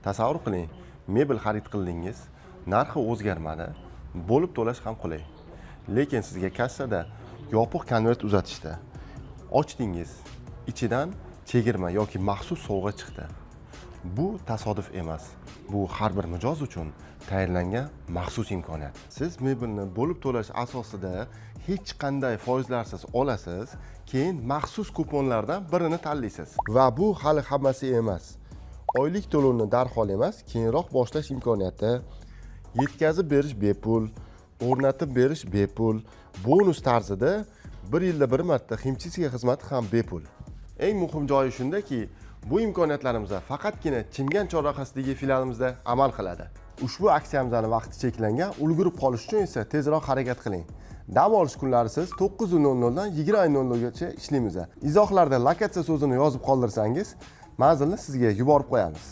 Tasavvur qiling, mebel xarid qildingiz, narxi o'zgarmadi, bo'lib to'lash ham qulay. Lekin sizga kassada yopiq konvert uzatishdi. Ochdingiz, ichidan chegirma yoki maxsus sovg'a chiqdi. Bu tasodif emas. Bu har bir mijoz uchun tayinlangan maxsus imkoniyat. Siz mebelni bo'lib to'lash asosida hech qanday foizlarsiz olasiz, keyin maxsus kuponlardan birini tanlaysiz. Va bu hali hammasi emas. Oylik to'lovni darhol emas, keyinroq boshlash imkoniyati, yetkazib berish bepul, o'rnatib berish bepul, bonus tarzida bir yilda bir marta химчистка xizmati ham bepul. Eng muhim joyi shundaki, bu imkoniyatlarimiz faqatgina Chimgan chorrahasidagi filialimizda amal qiladi. Ushbu aksiyamizni vaqti cheklangan, ulgurib qolish uchun esa tezroq harakat qiling. Dam olish kunlari siz 9:00 dan 20:00 gacha ishlaymiz. Izohlarda "lokatsiya" so'zini yozib qoldirsangiz, manzilni sizga yuborib qo'yamiz.